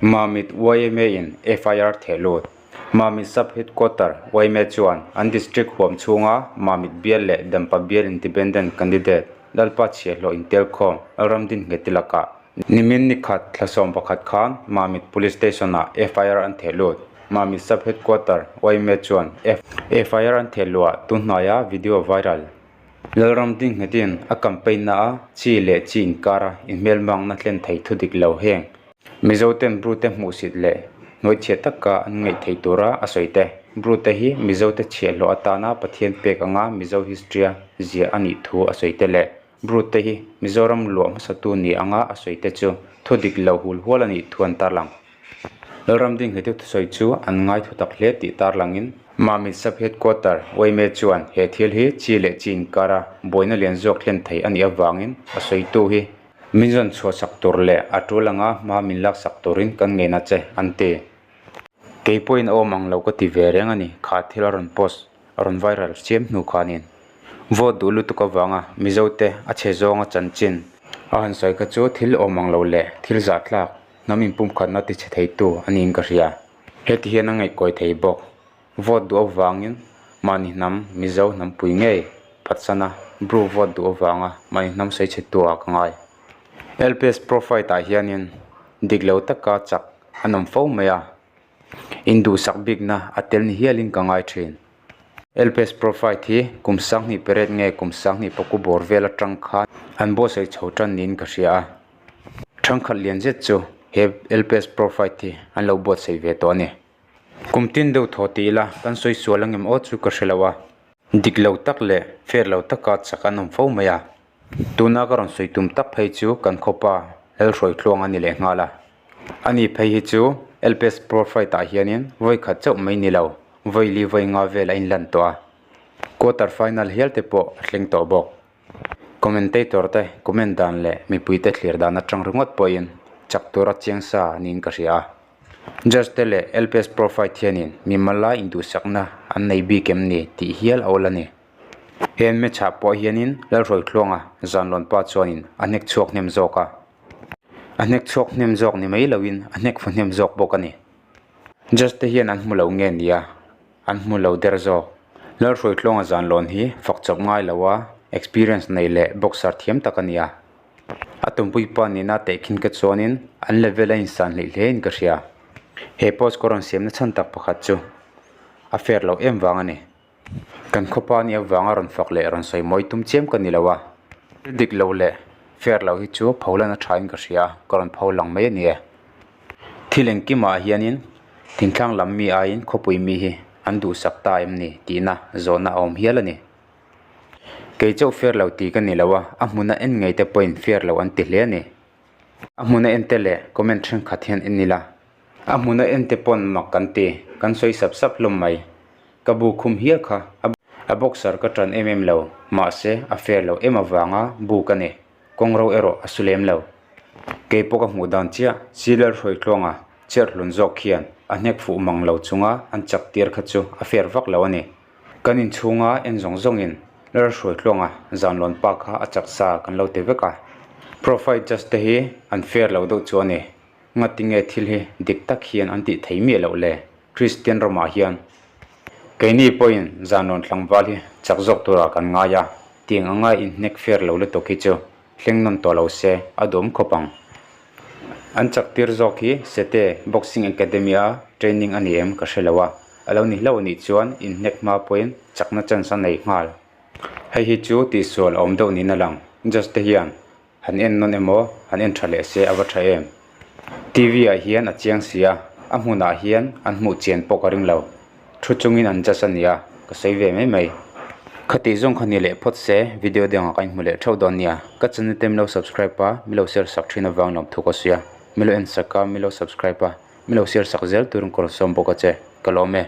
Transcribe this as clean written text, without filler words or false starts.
Mamit yma in FIR theh lut. Mamit Sub Headquarter yma chuan an District huam chhunga Mamit bial leh Dampa bial Independent Candidate Lalpa chhiahhlawh intelkhawm Lalramdin Ngheti lakah nimin ni khat thla 11 khan Mamit Police Station ah FIR an theh lut. Mamit Sub Headquarter yma chuan FIR an theh luah tunhnaia video viral Lalramdin Nghetin a campaign na a chi leh chi inkara inhmelmakna thlen thei thu dik lo heng Mizo ten Bru te hmuhsit leh hnuaichhiah taka an ngaih theih tura a sawi te. Bru te hi Mizo te chhiahhlawh atana Pathian pek anga Mizo history a ziah a nih thu a sawi te leh Bru te hi Mizoram luah hmasatu ni anga a sawi te chu thu dik lo hul hual a nih thu an tarlang. Lalramdin Nghetu thusawi chu an ngai thu tak hle tih tarlangin Mamit Sub Headquarter yma chuan he thil hi chi leh chi inkara buaina lian zawk thlen thei a nih avangin a sawitu hi Min zawn chhuah sak tur leh a tul anga hma min lak sak turin kan ngen a che, an ti. Kei pawhin a awm ang lo ka ti ve reng a ni, kha thil a rawn post, a rawn viral chiam hnu khanin. Vote duh lutuk avanga Mizo te a chhe zawnga chanchin a han sawi kha chu thil awm ang lo leh thil zahtlak hnam inpumkhatna ti chhe theitu a niin ka hria. Heti hian a ngaihkawi thei bawk. Vote duh avangin mahni hnam Mizo hnampui ngei phatsana Bru vote duh avanga mahni hnam sawi chhe tu ah ka ngai. LPS profile ah hianin dik lo taka chak an awm fo mai a, induhsak bikna a tel ni hialin ka ngai thin. LPS profile hi kum 28 nge kum 20 pakua bawr vel atang khan an buatsaih chho tan niin ka hria a, thangkhat lian zet chu he LPS profile hi an lo buatsaih ve tawh a ni. Kum tin deuh thaw ti ila kan sawi sual ang em aw chu ka hre lo a, dik lo tak leh fair lo taka chak an awm fo mai a. Tuna ka rawn sawi tum tak phei chu kan khawpa Lalhruai tluang a ni leh nghal a. Ani phei hi chu LPS Pro Fight ah hianin vawi khat chauh mai ni lo, vawi li vawi nga vel a inlan tawh a. Quarter final hial te pawh a thleng tawh bawk. Commentator te comment dan leh mipui te thlir dan atang ringawt pawhin chak tura chiang sa niin ka hria a. Judge te leh LPS Pro Fight hianin mimal a induhsakna an nei bik em ni tih hial a awl a ni. He match ah pawh hianin Lalhruaitluanga Zanlawn pa chuanin a hnek chhuak hnem zawk a. A hnek chhuak hnem zawk ni mai loin a hnek fu hnem zawk bawk a ni. Judge te hian an hmu lo nge nia an hmu lo der zawk. Lalhruaitluanga Zanlawn hi fak chawp ngai lo a, experience nei leh boxer thiam tak a ni a. A tumpui pa nena tehkhin ka chuanin an level a insan hleih hle in ka hria. He post ka rawn siamna chhan tak pakhat chu a fair loh em vang a ni. Kan khawpa nia vanga rawn fak leh rawn sawi mawi tum chiam ka ni lo a. Thil dik lo leh fair lo hi chu pho lan a tha in ka hria a, ka rawn pho lang mai a ni e. Thil engkimah hianin thingtlang lam mi aiin khawpui mi hi an duhsak ta em ni tihna zawhna a awm hial a ni. Kei chauh fair lo tih ka ni lo a, a hmuna en ngei te pawhin fair lo an ti hle a ni. A hmuna en te leh comment thenkhat hian en ila. A hmuna en te pawn mak kan ti, kan sawi sap sap hlawm mai. Ka bu khum hial kha a boxer ka tan em em lo, mahse a fair lo em avanga bu ka ni. Kawng ro erawh a su lem lo. Kei pawh ka hmuh dan chiah, Silar Hruaitluanga chair hlun zawk khian a hnek fuh mang lo chunga an chak tir kha chu a fair vak lo a ni. Kan inchhunga en zawng zawngin Lalhruaitluanga Zanlawn pa kha a chak sa kan lo ti vek a. Profile judge te hi an fair lo deuh chu a ni. Ngatinge thil hi dik tak hian an tih thei miah loh le Kristian ramah hian. Keini pawhin Zanlawn tlangval hi chak zawk turah kan ngai a, tiang anga inhnek fair lo lutuk hi chu thleng nawn tawh lo se a duhawm khawp ang. An chak tir zawk hi Sete Boxing Academy a training a ni em ka hre lo a, a lo ni hlauh anih chuan inhnek hma pawhin chakna chance a nei nghal. Hei hi chu tihsual a awm deuh niin a lang. Judge te hian han en nawn emaw han en tha leh se a va tha em. TV ah hian a chiang si a, a hmunah hian an hmuh chian pawh ka ring lo. Thu chungin an judge a nia, ka sawi ve mai mai. Khatih zawng kha ni leh phawt se, video dangah ka inhmu leh theuh dawn nia. Ka channel te milo subscribe a, milo share sak thin avang lawm thu ka sawi a. Milo en sak a, milo subscribe a, milo share sak zel turin ka rawn sawm bawk a che. Ka lawm e.